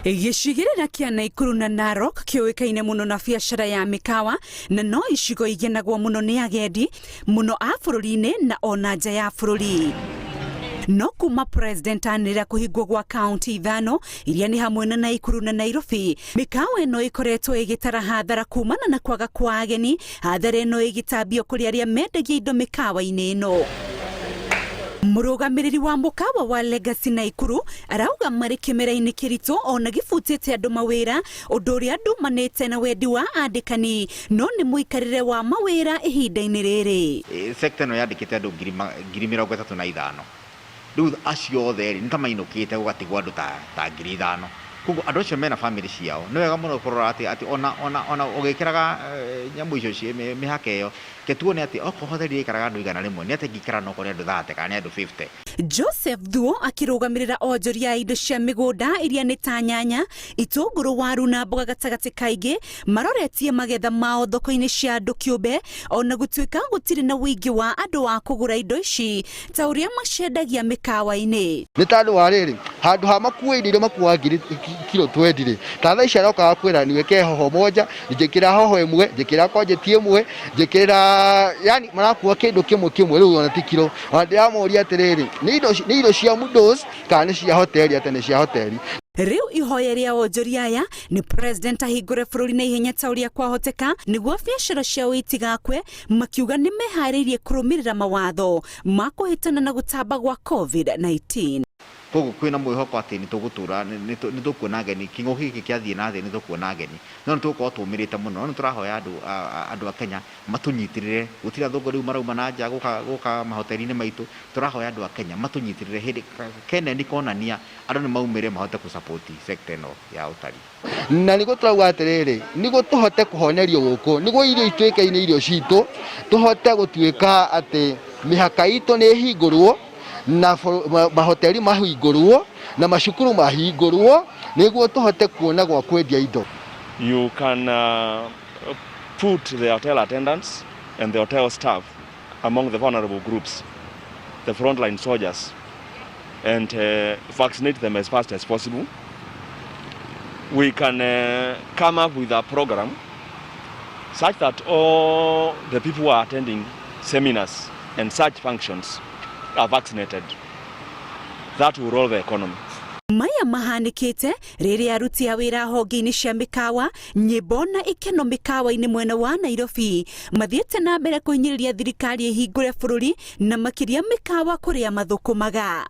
Gĩcigĩrĩra kĩa Naikuru na Narok kĩũĩkaine mũno na biacara ya mĩkawa na no icigo igenagwo mũno nĩ agendi mũno a bũrũri-inĩ na ona nja ya bũrũri. No kuma President anĩrĩra kũhingwo gwa kaunti ithano iria nĩ hamwe na Naikuru na Nairobi, mĩkawa ĩno ĩkoretwo ĩgĩtara hathara kumana na kwaga kwa ageni, hathara ĩno ĩgĩtambio kũrĩ arĩa mendagia indo mĩkawa-inĩ ĩno. Mũrũgamĩrĩri wa mũkawa wa Legacy Naikuru arauga marĩ kĩmera-inĩ kĩritũ ona gĩbutĩte andũ mawĩra, ũndũ ũrĩa ndumanĩte na wendi wa andĩkani no nĩ mũikarĩre wa mawĩra ihinda-inĩ rĩrĩ. Sector ĩno yandĩkĩte andũ 35,000. Rĩu acio othe rĩ, nĩ ta mainũkĩte gũgatigwo andũ ta 5,000. Koguo andũ acio mena bamĩrĩ ciao. Nĩ wega mũno kũrora atĩ atĩ ona ona ona ũgĩkĩraga nyamũ icio mĩhaka ĩyo, reke tuone atĩ okorwo hoteri ĩraikaraga andũ 100, nĩ atĩa ĩngĩikara na okorwo nĩ andũ 30 kana nĩ andũ 50. Joseph Thuo akĩrũgamĩrĩra onjoria a indo cia mĩgũnda iria nĩ ta nyanya, itũngũrũ, waru na mboga gatagatĩ ka ingĩ, maroretie magetha mao thoko-inĩ cia andũ kĩũmbe ona gũtuĩka gũtirĩ na ũingĩ wa andũ a kũgũra indo ici ta ũrĩa maciendagia mĩkawa-inĩ. Nĩ tondũ wa rĩrĩ, handũ ha makue indo iria makuaga ngiri kilo 20 rĩ, ta thaa ici arokaga kwĩra niwekee hoho moja, njĩkĩra hoho ĩmwe, njĩkĩra konjeti ĩmwe, njĩkĩrĩra, yani marakua kĩndũ kĩmwe kĩmwe, rĩu ona ti kilo. Ona ndĩramoria atĩrĩrĩ, nĩ indo cia mdos kana nĩ cia hoteli? Atĩ nĩ cia hoteli. Rĩu ihoya rĩa onjoria aya nĩ President ahingũre bũrũri na ihenya ta ũrĩa kwahoteka nĩguo biacara ciao itigakwe, makiuga nĩ meharĩirie kũrũmĩrĩra mawatho ma kũhĩtana na gũtamba gwa COVID-19. Koguo kwĩna mwĩhoko atĩ nĩ tũgũtũra, nĩ tũkuona ageni, kĩng'ũki gĩkĩ kĩathiĩ na thĩ nĩ tũkuona ageni, no nĩ tũgũkorwo tũmĩrĩte mũno, no nĩ tũrahoya andũ a Kenya matũnyitĩrĩre, gũtirĩ athũngũ rĩu marauma na nja gũka mahoteri-inĩ maitũ, tũrahoya andũ a Kenya matũnyitĩrĩre hĩndĩ keneni konania andũ nĩ maumĩre mahote kũ support sector ĩno ya ũtari. Na nĩguo tũrauga atĩrĩrĩ, nĩguo tũhote kũhonerio gũkũ, nĩguo irio ituĩke nĩ irio citũ, tũhote gũtuĩka atĩ mĩhaka itũ nĩ ĩhingũrwo, na mahoteri mahingũrwo, na macukuru mahingũrwo, nĩguo tũhote kuona gwa kwendia indo. You can put the hotel attendants and the hotel staff among the vulnerable groups, the frontline soldiers, and vaccinate them as fast as possible. We can come up with a program such that all the people who are attending seminars and such functions are vaccinated. That will roll the economy. Maya mahanĩkĩte rĩrĩa aruti a wĩra honge-inĩ cia mĩkawa, nyĩmbo na ikeno mĩkawa-inĩ mwena wa Nairobi mathiĩte na mbere kũhinyĩrĩria thirikari ĩhingũre bũrũri na makĩria mĩkawa kũrĩa mathũkũmaga.